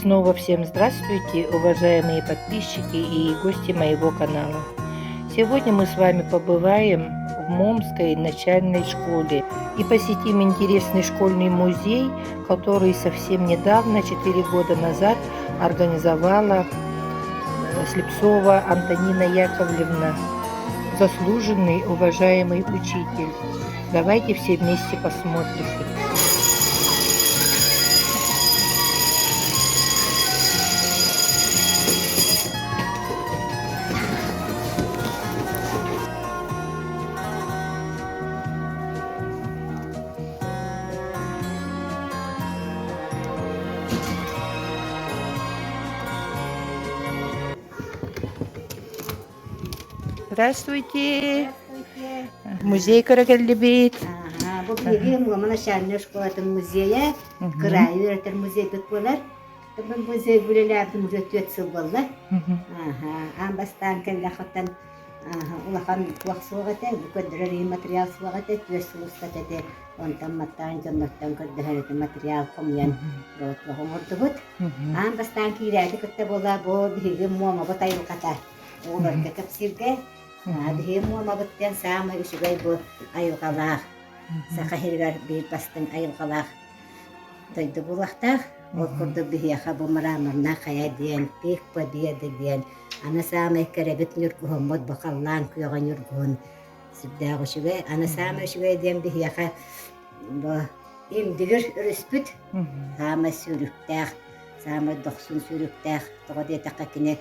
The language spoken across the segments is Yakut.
снова всем здравствуйте, уважаемые подписчики и гости моего канала. Сегодня мы с вами побываем в Момской начальной школе и посетим интересный школьный музей, который совсем недавно, 4 года назад, организовала э, Слепцова Антонина Яковлевна, заслуженный, уважаемый учитель. Давайте все вместе посмотрим. Здравствуйте. Здравствуйте. Музей көрө кэллибит. Ага, бу биһиги Муома начальнай школатын музейа, кыраайы үөрэтэр музейбит буолар. Бу музей үлэлээбитим уже түөрт сыл буолла. Ага, аан бастаан кэллэххиттэн улахан туох суох этэ, бу көрдөрөр иһин материал суох этэ, түөрт сыл устата этэ. Онтон маттаан дьонноттон көрдөһөр этэ материал хомуйан туох оҥордубут. Аан бастаан киирээти кытта буола бу биһиги Муомабыт айылҕата оҕолорго кэпсииргэ биһиги Муомабыт диэн саамай үчүгэй бу айылҕалаах Саха сиригэр биир бастыҥ айылҕалаах дойду буолуохтаах. Ол курдук биһиэхэ бу мраморнай хайа диэн, пик победы диэн, аны саамай кэрэбит ньургуһуммут бу халлаан күөҕэ ньургуһун сүрдээх үчүгэй. Аны саамай үчүгэй диэн биһиэхэ бу Индигир өрүспүт саамай сүүрүктээх, саамай дохсун сүүрүктээх. Тоҕо диэтэххэ кини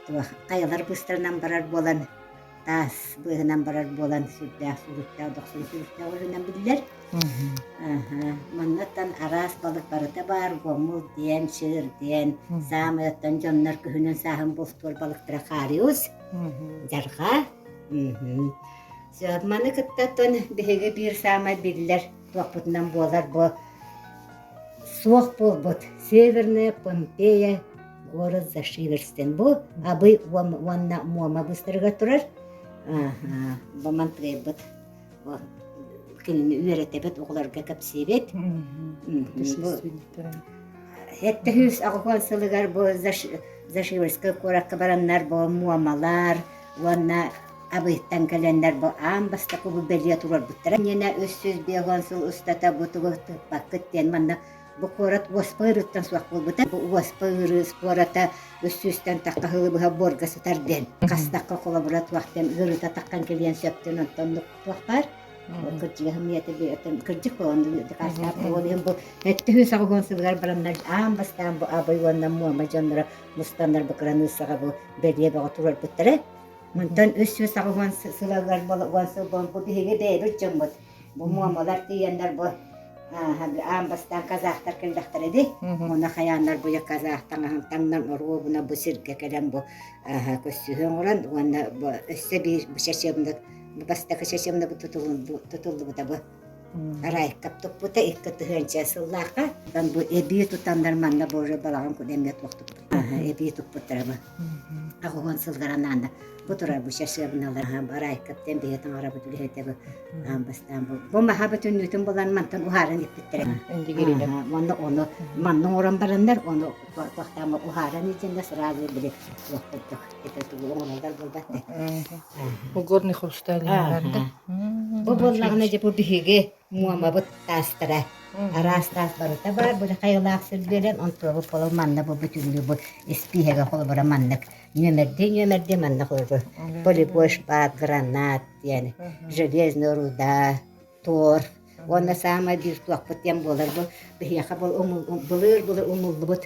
туох хайалар быыстарынан барар буолан, таас быыһынан барар буолан сүрдээх сүүрүктээх, дохсун сүүрүктээх өрүнэн биллэр. Маннаттан араас балык барыта баар, гомул диэн, чыыр диэн, саамай оттон дьоннор күһүнүн сааһын бултуур балыктара хариус, дьарҕаа. Маны кытта оттон биһиги биир саамай биллэр туохпутунан буолар бу суох буолбут Северная Помпея город Зашиверстен. Бу Абый уонна Муома быыстарыгар турар. Бу мантыгайбыт кинини үөрэтэбит, оҕолорго кэпсиибит. Сэттэ аҕыс сылыгар бу Зашиверскай куоракка бараннар бу муомалар уонна Абыйтан кэлэннэр бу аан бастакы бу бэлиэ туруорбуттара. Иннинэ 350 сыл устата бу тугу тыыппаккыт диэн манна бу куорат уоспа ыарыыттан суох буолбута. Бу уоспа ыарыы куората үс сүүстэн тахха сылы быһа буорга сытар диэн. Хастахха холобура туох диэн ыарыыта таххан кэлиэн сөптөн онтон туох баар. Кырдьыга хымыйата кырдьык буолан дакаастаах буолан иһин бу 700 аҕыс сылыгар бараннар аан бастаан бу Абый уонна Муома дьонноро мустаннар бу кыраныыссаҕа бу бэлиэ бөҕө туруорбуттара. Мантан 380 сылыгар уон сыл бу биһиги бэйэбит дьоммут. Бу муомалар тиийэннэр бу аан бастаан казахтар кэллэхтэрэ дии. Уонна хайааннар бу казах таҥаһын таҥнан оруобуна бу сиргэ кэлэн бу көссүүһү оҥорон уонна бу өссө биир бу чечемник бу бастакы чечемник тутуллубута бу Райкап туппута икки тыһыынча сыллаахха. Бу эбии тутаннар манна бу уже балаҕан кудэмҥэ туох туппут. Эбии туппуттара бу. Аҕыһын сыллар анаанда бу турар бу часовналар Райкаптан биһи таҥарабыт үлэһитэ бу аан бастаан бу бу маһа бүтүннүүтүн булан мантан уһааран иппиттэрэ. Индигиринэ. Уонна ону манна оҥорон бараннар ону туохтаама уһааран илдьэннэр сразу били туох курдук это тугу оҥороллор буолбат Бу горный хрустальный да? Бу буоллаҕына дьэ бу биһиги Муомабыт таастара араас таас барыта баар бу хайалаах сирдэрин онтуобут холобур манна бу бүтүннүү бу испииһэгэ холобура маннык нүөмэрдии нүөмэрдии манна холобур полевой шпат гранат диэн железная руда торф уонна саамай биир туохпут диэн буолар бу биһиэхэ бу былыр былыр умуллубут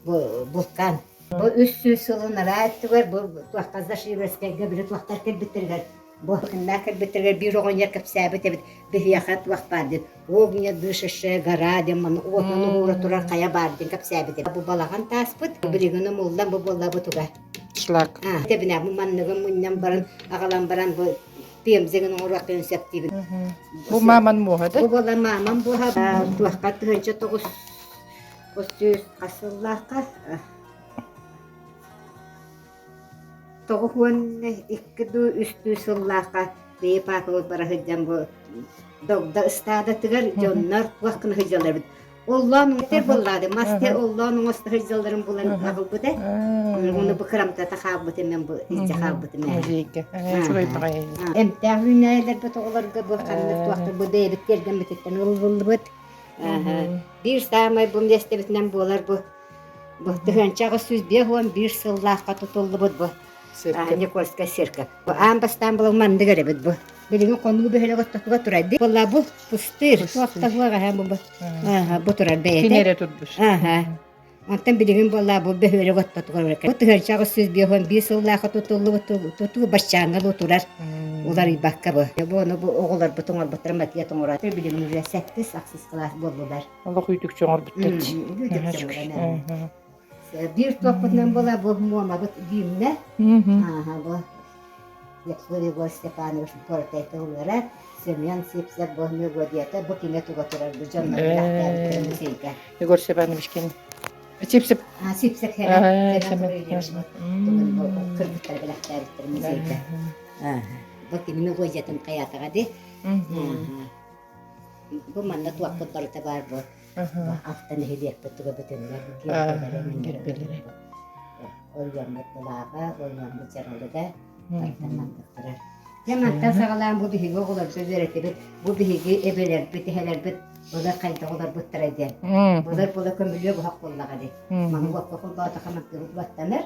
бу вулкан бу 300 сылын араа өттүгэр бу туохха Зашиверскайга били туохтар кэлбиттэригэр Бу кыннаах кэлбиттэригэр биир оҕонньор кэпсээбит эбит, биһиэхэ туох баар диэн, огнедышащая гора диэн манна уотунан уһуура турар хайа баар диэн кэпсээбит эбит. Бу балаҕан тааспыт, билигин умуллан бу буолла бу туга. Шлак. А, тэбинэ бу манныгын мунньан баран, аҕалан баран бу пемзигин оҥоруохтарын сөп диибин. Бу мааман муоһа да? Бу буолла мааман буоһа туохха 1009 хас сыллаахха 92 дуу, үстүү сыллаахха бэйэ паапабыт бара сылдьан бу Догдо ыстаадатыгар дьоннор туох гына сылдьаллар эбит. Оллоон этер буоллаады, масте оллоон оҥосто сылдьалларын булан аҕалбыта. Ону бу кырамтата хаалбытым мен бу илдьэ хаалбытым ээ. Музейга. Үчүгэй баҕайы. Эмтээх үүнээйилэрбит оҕолорго бу ханнык туохтар бу бэйэбит тиэргэммититтэн ылыллыбыт. Биир саамай бу миэстэбитинэн буолар бу бу 1851 сыллаахха тутуллубут бу Никольская церковь. Аан бастаан була маннык эрэбит бу. Билигин хонуу бөһүөлэк ортотугар турар. Буолла бу пустыр. Туохта суох бу. Бу турар бэйэтэ. Кини эрэ турбут. Аха. Онтон билигин буолла бу бөһүөлэк ортотугар Бу 1851 сыллаахха тутуллубут тутуу баччааҥҥа бу турар. Уларыйбакка бу. Бу ону бу оҕолорбут оҥорбуттара Матвей оҥорор. Билигин уже сэттис ахсыс кылаас буоллулар. Олох үүтүкчү оҥорбуттар. Үүтүкчү оҥорон. Биир туохпутунан буола бу муомабыт гимнэ. Ааха бу Егор Егор Степанович Портайта ыллара, Семен Сивцев бу мелодията бу кини туга турар бу дьоннор бэлэхтээбиттэрин музейга. Егор Степанович кини. Сивцев. А, Сивцев Семен Семен тугун бу кыргыттар бэлэхтээбиттэр музейга. Бу кини мелодиятын хайаатаҕа ди. Бу манна туохпут барыта баар бу. Ахта нэһилиэкпит туга бүтүннэр гербэлэрэ. Ойуоммут былааҕа, ойуоммут дьаралыга барыта мандыктара. Дьэ мантан саҕалаан бу биһиги оҕолорго үөрэтибит, бу биһиги эбэлэрбит, эһэлэрбит былыр хайдах олорбуттара диэн. Былыр була көмүлүөк оһох буоллаҕа дии. Маны уокка холбоотохо мантыбыт уоттанар.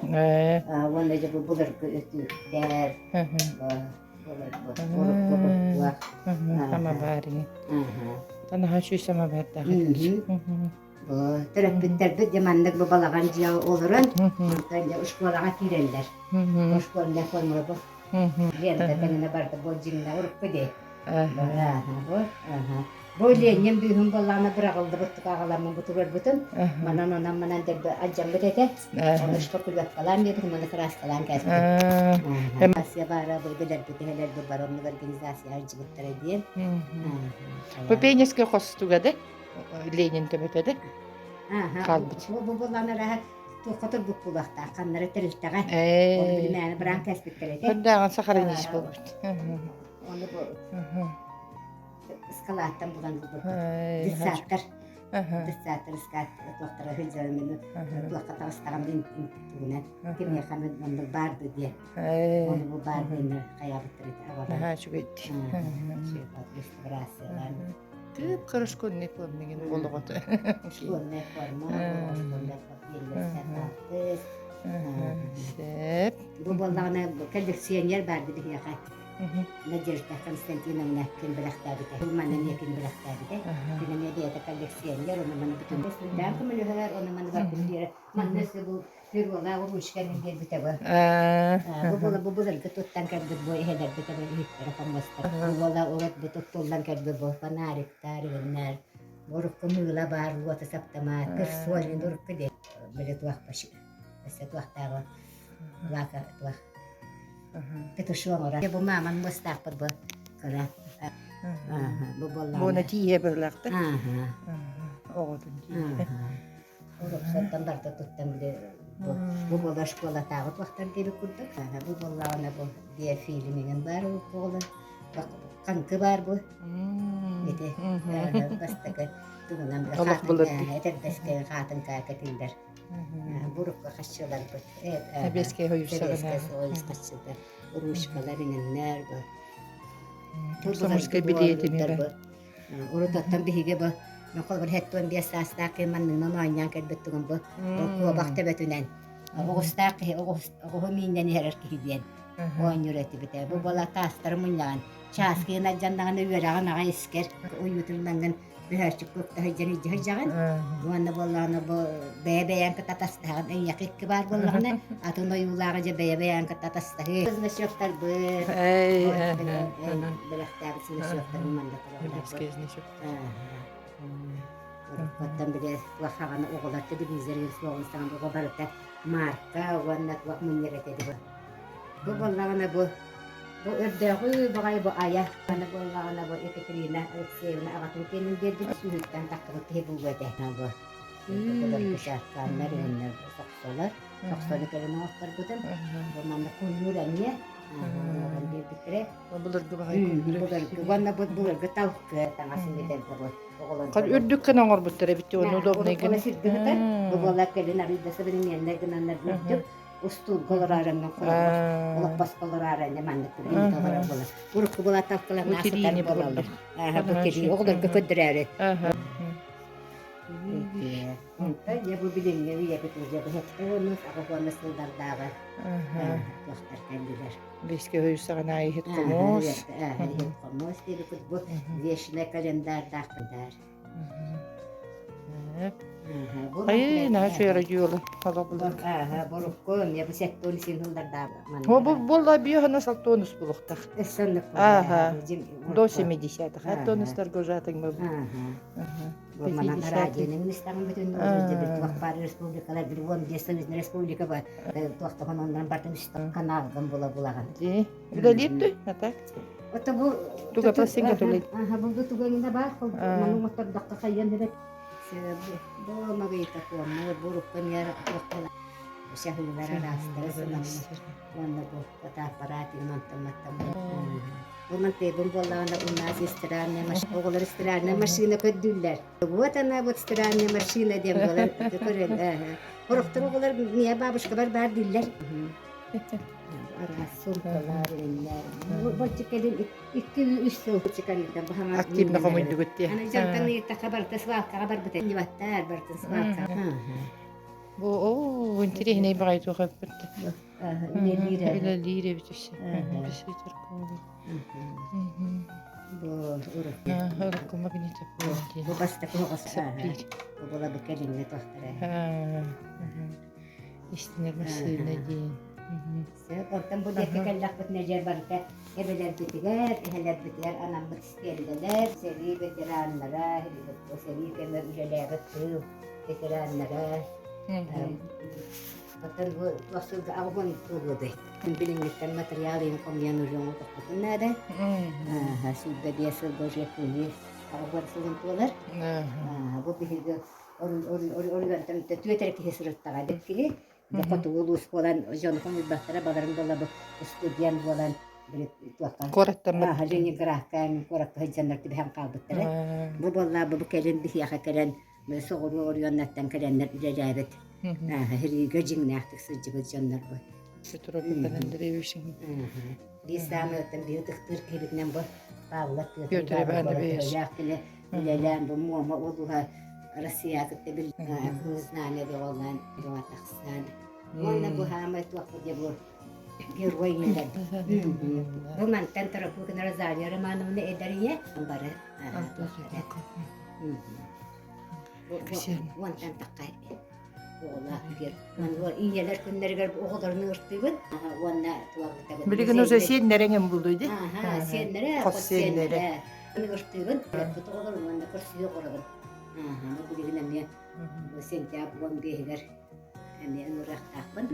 Уонна дьэ бу былыргы өтүүктэр, Самоварни. Танаһа үчүй самовардаах Төрөппүттэрбит дьэ маннык бу балаҕан дьиэ олорон, онтон дьэ оскуолаҕа киирэллэр. Оскуоланы формула бу. Лента тэҥинэ барда бу дьиҥнэ урукку дии. Бу, Бу Ленин бүүһүн буоллаҕына быраҕыллыбыт тукааҕаламмын бутугурбутум. Манан онон манан дэлби алдьаммыт этэ. Ону шпаклевкалаан биэрбитим, маны кырааскалаан кээспитим. Россия баара бу билэрбит эһэлэрбит бары оннук организация сылдьыбыттара диэн. Бу пионерскай хостуга да Ленин төбөтө да хаалбыт. Бу бу буоллаҕына туохха турбут буолуохтаах, ханнара тэрилтэҕэ. Ол билимээни быраан кээспиттэр этэ. Көрдөөҕүн сахарыньыс буолбут. Ону бу ыскалааттан булан ылбыппыт. Детсадтар. Детсадтар ыскаат туохтара сылдьарым туохха таҕыстаҕым тугунан кимиэхэ оннук баар диэн. Ону бу баар диэннэр хайаабыттар ити аҕалар. Наһаа үчүгэйди. Реставрациялаан. Кып-кыра школьный форма деген олоҕото. Школьная форма, школьная форма Сөп. Бу буоллаҕына коллекционер баар биһиэхэ. Надежда Константиновна ким бэлэхтээбитэ. Манна эмиэ ким бэлэхтээбитэ. Кини эмиэ бэйэтэ коллекционер, ону маны бүтүн сүрдээх көмөлөһөр, ону маны барытын биэрэр. Манна өссө бу перолаах ручка мин биэрбитэ бу. Бу буола бу былыргы туттан кэлбит бу эһэлэрбит бу иһиттэрэ хомуостар. Бу буола урут бу туттуллан кэлбит бу фонариктар, игиннэр. Урукку мыыла баар, уота саптамаат, персолин урукку диэн. Били туох өссө туохтааҕы лака туох петушок ора. Бу мааман муостаахпыт бу кыра. Бу буоллаҕына. Буона тиийэ быһылаахтар. Оҕотун тиийэ. Уруксаттан барда туттан били бу бу буола школатааҕы туохтар диэбит курдук. Бу буоллаҕына бу биофильм баар оҕолор хаҥкы баар бу. Ити бастакы тугунан Олох былыргы. этэрбэскэ хаатын каакатыллар. Бурукка хаччыларбыт. Сэбиэскэй Союз Сэбиэскэй Союз хаччылар. Ручкалар иҥэннэр бу. Комсомольскай билиэтини бу. Урут оттон биһиги бу холобур 75 саастаах киһи манныгынан оонньоон кэлбит тугун бу куобах төбөтүнэн оҕустаах киһи оҕуһу мииннэн иһэрэр киһи диэн оонньуур этибит. Бу буола таастары мунньаҕын чааскыйын алдьаннаҕына үөрэҕин аҕай искэр уйуутуллаҥҥын бөһөөччүк курта сылдьан илдьэ сылдьаҕын уонна буоллаҕына бу бэйэ-бэйэҥ кытта атастаһаҕын эйиэхэ икки баар буоллаҕына атын ойуулааҕы дьэ бэйэ-бэйэҥ кытта атастаһыы значоктарбыт бэлэхтээбит значоктарым манна тураллар Оттон били туох хаҕаны оҕолор телевизор суоҕун саҕана оҕо барыта марка уонна туох мунньар этэ бу. Бу буоллаҕына бу бу өрдөөҕү баҕайы бу айа аны буоллаҕына бу Екатерина Алексеевна аҕатын киэнин биэрбит сүүһүттэн таххыбыт киһи булуо этэ. Бу былыргы шаркааннар уонна сохсолор сохсону кэлин оҥотторбутум. Бу манна куйуур эмиэ. Оҥорон биэрбиттэрэ. Былыргы баҕайы Былыргы уонна бу былыргы талкы таҥас имитэргэ бу оҕолорго. Үрдүк гына оҥорбуттар эбит уонна удобный гына. Сирдыһытар. Бу буолар кэлин арыйда современнай гынаннар үрдүк устуулга олораарыннан холобур олоппоско олораарынна маннык имит олорор буолар. Урукку була талкылар сытар буолаллар. Ааха бу тирии оҕолорго көрдөрөөрү. Онтон дьэ бу билиҥҥи үйэбит уже быһытта уонна аҕыс сыллардааҕы туохтар кэллилэр. Бискэ өйсаҕына иһит хомуос. Иһит хомуос диэбиппит бу вечный календардаахпындар. Ай, наһаа үчүгэй радиола. Борукку, я бу сеттон син сыллардаабы. О, бу буолла биохана салтонус булуктах. Ага. До 70-х. Аттонустарга ужатыҥ бу. Манан радионы истэҕин бүтүн туох баар республикалар бир 15 союзный республика бар туохтахан оннан бартын каналгын була булаҕын. Үлэлиир дүй, а так? Ото бу Туга пластинка төлөй. Аха бу тугаңына бар ману мотордохто хайан эбет. Бу магыйта куомму буруккан яр туохтала. Шахылар араастара сынаммыт. Уонна бу фотоаппарат онтон Бу мантыйбын буоллаҕына у нас и стиральная машина, оҕолор стиральная машина көрдүүллэр. Вот она вот стиральная машина диэн буолан көрөллөр. Сорохтор оҕолор мия бабушкабар баар дииллэр. Араас сумкалар, илиннэр. Боччу кэлин 2-3 сыл чекалиттан баһаҥа Активно хомуйдугут дии. Аны дьонтон ыйыттахха барыта свалкаҕа барбыта. Ньыбаттар барытын свалкаҕа. Бу оо интириэһинэй баҕайы туох эппит. Үлэлиир Үлэлиир эбит өссө. Бу Урукку магнитофон диэн. Бу бастакы оҕос Бу була бу кэлиҥҥи туохтара. Истинэр массыына диэн. Онтон бу диэки кэллэхпитинэ дьэ барыта эбэлэрбитигэр, эһэлэрбитигэр анаммыт истиэндэлэр, сэрии ветераннара, сэрии кэмэ үлэлээбит тыыл ветераннара, Оттон бу туох сылга аҕыс буолуодай. Билиҥҥиттэн матырыйаал иһин хомуйан уже оҥотохпутун наада. 25 сылга уже кыайыы 80 сылын туолар. Бу биһиги оройуонтан түөрт эрэ киһи сырыттаҕа эбит киһи. Хотугу улуус буолан дьону хомуйбаттара баларын буола бу студент буолан Куораттан Ленинградка куоракка сылдьаннар түбэһэн хаалбыттара. Бу буоллаа бу кэлин биһиэхэ кэлэн соҕуруу оройуоннартан кэлэннэр үлэлээбит Рига дьиҥнээхтик сылдьыбыт дьоннор бу. Петр Андреевич. Биир саамай оттон биир ытыктыыр киһибитинэн бу Павлов Петр Иванович. Кини үлэлээн бу Муома улууһа Россия кытта бил знамя бөҕөлөөн бөҕө тахсан. Уонна бу хаамай туохпут дьэ бу герой ийэлэр. Бу мантан Тарапукина Розалия Романовна эдэр ийэ бары. Уонтан тахха оҕолоох диэн. Ийэлэр күннэригэр оҕолорун ыҥыртыыбын уонна туалетабын. Билигин уже сиэннэриҥ булуй ди. Аха, сиэннэрэ, Хос сиэннэрэ. Ыҥыртыыбын, төрөппүт оҕолорун уонна көрсүһүү оҕоробун. Аха, билигин эмиэ сентябрь 15-игэр эмиэ ыҥырыахтаахпын.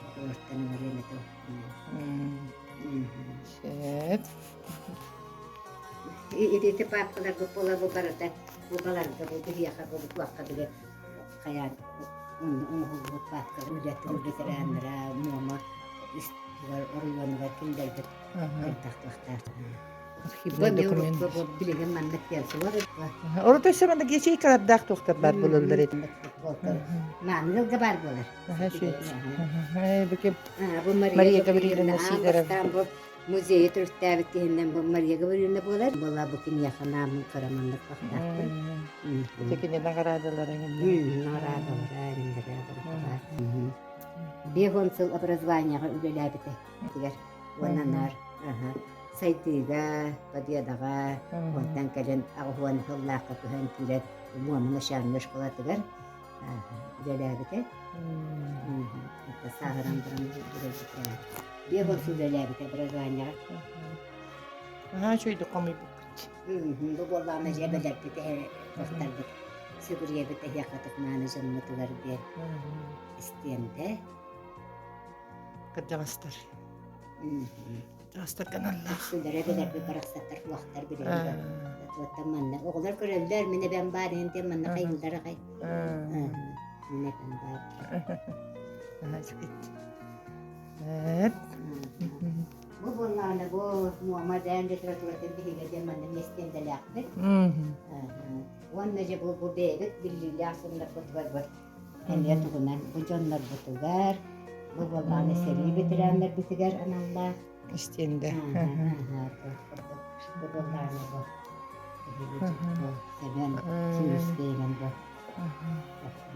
Оҕолортон ыҥырыам этэ. Сөп. Ити паапкаларбыт буола бу барыта бу баларга бу биһиэхэ бу туохха били хайаан оҥоһуллубут паапкалар үлэтин ветераннара Муома оройуонугар кинилэрбит элбэх туохтаах. Архивный документ. Билигин маннык диэн суох. Орото өссө маннык ячейкалардаах туохтар баар буолаллар эти. Маанылга баар буолар. Бу Мария Гавриловна Сидорова. Музейы төрүттээбит киһинэн бу Мария Гавриловна буолар. Буола бу киниэхэ наамын кыраманнык бахтаахпын. Ити кини наҕараадалара Наҕараадалара эҥиннэрэ барыталар. 50 сыл образованиеҕа үлэлээбитэ. Тигэр уонна наар сайдыыга, победаҕа, онтон кэлин 80 сыллаахха көһөн киирэн Муома начальнай школатыгар үлэлээбитэ. Сааһыран баран үлэлээбитэ. 50 сыл үлэлээбитэ образованиеҕа. Наһаа үчүгэйдик хомуйбуккут. Бу буоллаҕына дьэ бэлэрбит тохтарбыт сүгүрүйэбит эһиэхэ тукмааны дьоммутугар диэн истиэндэ. Кырдьаҕастар. Кырдьаҕастар каналлаах. Үксүлэрэ бэлэрбит барахсаттар туохтар билэллэр. Туоттан манна оҕолор көрөллөр мин эбэм баар иһин диэн манна хайыыллар аҕай. Мин эбэм баар. Наһаа үчүгэй. Эт. Бу буоллаҕына бу Муома дээн литературатын биһигэ диэн манна миэстиэндэлээхпит. Уонна дьэ бу бу бэйэбит биллиилээх сылларбытыгар бу эмиэ тугунан бу дьоннорбутугар, бу буоллаҕына сэрии ветераннарбытыгар аналлаах. Истиэндэ. Бу буоллаҕына бу бу Семен Сүүрүскэйинэн бу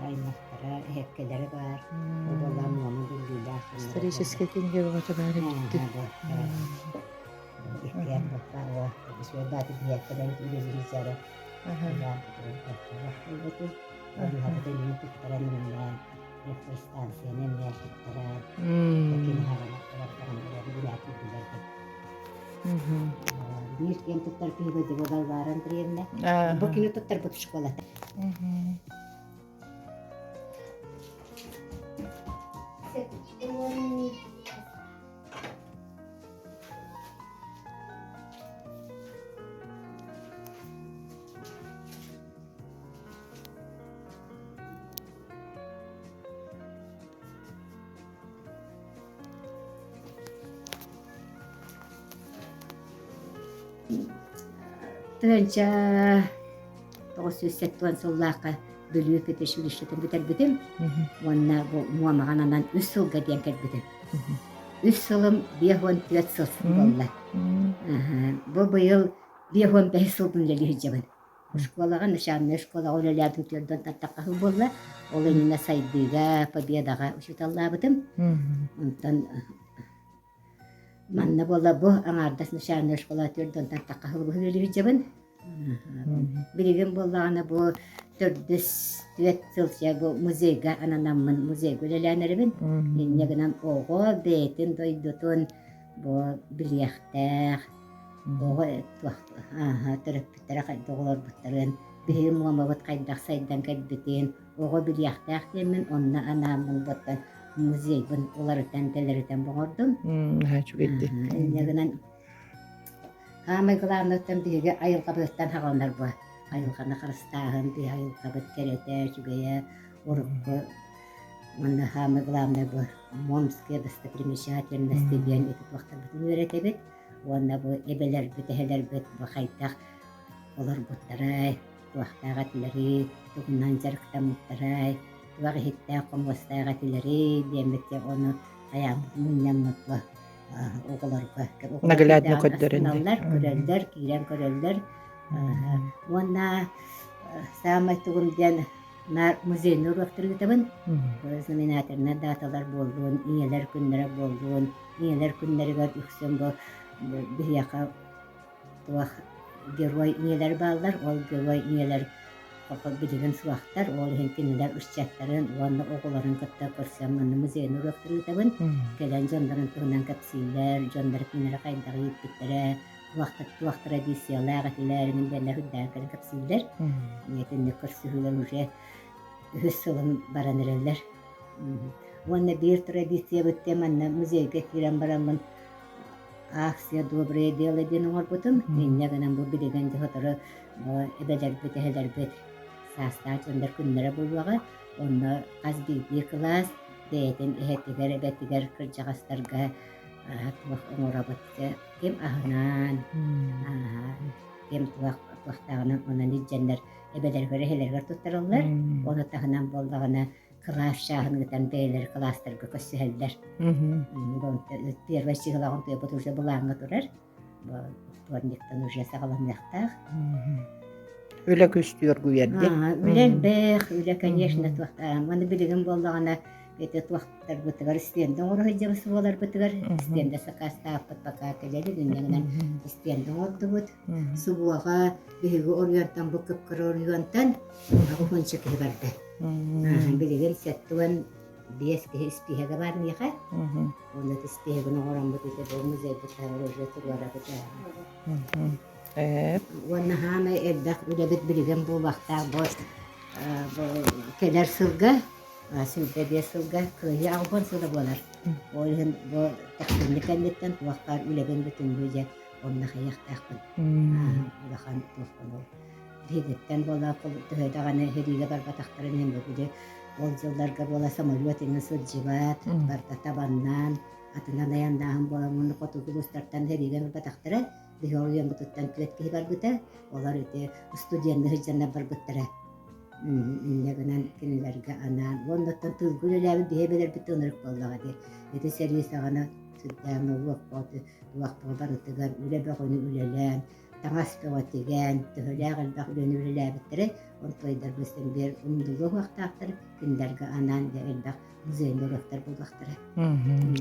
аймахтара, эһэккэлэрэ баар. Бу буоллаҕына Муома биллиилээх Историческай кинигэ бөҕөтө баар эбит. Иккиэн баппаҕа үчүгэй биһиэккэлэн үлэлиир электростанцияны эмиэ туттаран биир киэн туттар киһи бу Балбаара Андреевна бу кини туттарбыт школата Тыһыынча 970 сыллаахха Бүлүү педучилищетын бүтэрбитим уонна бу Муомаҕа ананан үс сылга диэн кэлбитим. Үс сылым 54 сыл буолла. Бу быйыл 55 сылбын үлэлии сылдьабын. Школаҕа, начальнай школаҕа үлэлээбитим түөрдэн таттахха буолла. Ол иннинэ сайдыыга, победаҕа учууталлаабытым. Онтон Манна буола бу аҥаардас начальнай школа түөрт уонтан тахха сылбыһын үлэлиирдьэбин. Билигин буоллаҕына бу төрдүс түөрт сыл бу музейга ананаммын музейга үлэлээн эрэбин. Инньэ гынан оҕо бэйэтин дойдутун бу билиэхтээх, оҕо туох төрөппүттэрэ хайдах олорбуттарын, биһиги муомабыт хайдах сайдан кэлбитин оҕо билиэхтээх диэммин онно анааммын буоттан музейбын уларытан-тэлэритэн оҥордум. Наһаа үчүгэйдик. Инньэ гынан хаамай главныттан биһиги айылҕабытыттан хаҕаланар бу. Айылҕаны харыстааһын, биһи айылҕабыт кэрэтэ, үчүгэйэ, урукку уонна хаамай главное бу Момская достопримечательности диэн ити туохтарбытын үөрэтэбит. Уонна бу эбэлэрбит, эһэлэрбит бу хайдах олорбуттарай, туохтаах этилэрий, тугунан дьарыктаммыттарай, туох иһиттээх-хомуостаах этилэрий диэммит ону хайааммыт мунньаммыт бу оҕолорго Наглядно көрдөрөн көрөллөр, киирэн көрөллөр. Уонна саамай тугум диэн наар музейный уруоктары ыытабын. Знаменательнай даталар буоллун, ийэлэр күннэрэ буоллун, ийэлэр күннэригэр үксүн бу биһиэхэ туох герой ийэлэр бааллар, ол герой ийэлэр билигин суохтар, ол иһин кинилэр ыччаттарын уонна оҕолорун кытта көрсөн манна музейын уруоктары ыытабын. Кэлэн дьоннорун туһунан кэпсииллэр, дьоннор кинилэри хайдах ииппиттэрэ, туох традициялаах этилэр, мин диэннэр үрдээн кэлэн кэпсииллэр. Итинник көрсүһүүлэр уже үһүс сылын баран эрэллэр. Уонна биир традициябыт диэн манна музейга киирэн бараммын акция «Доброе дело» диэн оҥорбутум. Инньэ гынан бу билигин дьэ сотору эбэлэрбит, эһэлэрбит саастаах дьоннор күннэрэ буолуоҕа. Онно хас биирдии кылаас бэйэтин эһэтигэр, эбэтигэр, кырдьаҕастарга туох оҥоробут ким аһынан, ким туох туохтааҕынан онон илдьэннэр эбэлэригэр, эһэлэригэр туттараллар. Ону таһынан буоллаҕына кылаас чааһын ыытан бэйэлэр кылаастарга көрсүһэллэр. Первый чыһылаҕын тыапыт уже былааҥҥа турар. Вторниктан уже саҕаланыахтаах. Үлэ күстүөр гуйэрди. Үлэ элбэх, үлэ, конечно, туохтаах. Аны билигин буоллаҕына ити туохтарбытыгар стенда оҥоро сылдьабыт буоларбытыгар стенда сакаастааппыт пока кэлэбит инньэ стенда оҥордубут. Субуоҕа биһиги оройуонтан бу кып-кыра оройуонтан уонча киһи барда. Билигин 75 киһи испииһэгэ баар миэхэ. Уонна испииһэгин оҥороммут ити бу музейбыт уже туруорабыт. Уонна хаамай элбэх үлэбит билигин буолуохтаах бу кэлэр сылга 25 сылга Кыайыы аҕыс сыла буолар. Ол иһин бу тахсынньы кэнниттэн туох баар үлэбин бүтүннүү дьэ онно хайыахтаахпын. Улахан туохпун ол. Биһигиттэн буола төһө даҕаны сэриигэ барбатахтарын иһин бу били ол дьылларга буола самолет иҥин сылдьыбат, барыта табаннаан. Атынан айаннааһын буолан уонна хотугу улуустартан сэриигэ барбатахтара. Биһи оройуоммутуттан түөрт киһи барбыта. Олор ити студенныы сылдьаннар барбыттара. Инньэ гынан кинилэргэ анаан уонна оттон тыылга үлэлээбит биһи эбэлэрбит ынырык буоллаҕа дии. Ити сэрии саҕана сүрдээх нолуок туох барытыгар үлэ бөҕөнү үлэлээн, таҥас бөҕө тигэн, төһөлөөх элбэх үлэни үлэлээбиттэрэ, онтуойдарбыт син биир умнулуо уохтаахтар, кинилэргэ анаан дьэ элбэх музейный уруоктар буолуохтара.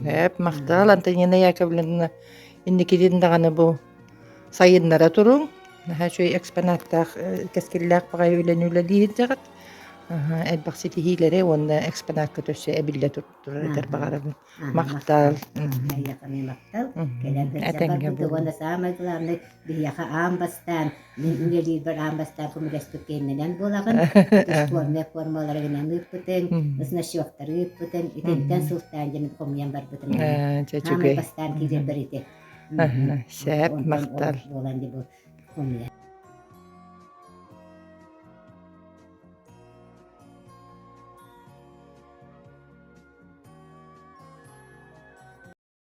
Эп махтал Антонина Яковлевна инникитин даҕаны бу сайыннара туруҥ. Наһаа үчүгэй экспонаттаах кэскиллээх баҕайы үлэни үлэлиир дьаҕыт. Элбэх ситиһиилэри уонна экспонакка өссө эбиллэ турар баҕарабын. Махтал. Эйиэхэ эмиэ махтал. Кэлэн сылдьан барбыт уонна саамай главный биһиэхэ аан бастаан мин үлэлиирбэр аан бастаан көмөлөспүт киһиннэнэн буолаҕын. Школьнай формаларынан ыыппытыҥ, значоктары ыыппытыҥ, итинтэн сылтаан дьэ мин хомуйан барбытым. Саамай бастаан киирэрбэр ити. Сөп, махтал. Буолан дьэ бу хомуйан.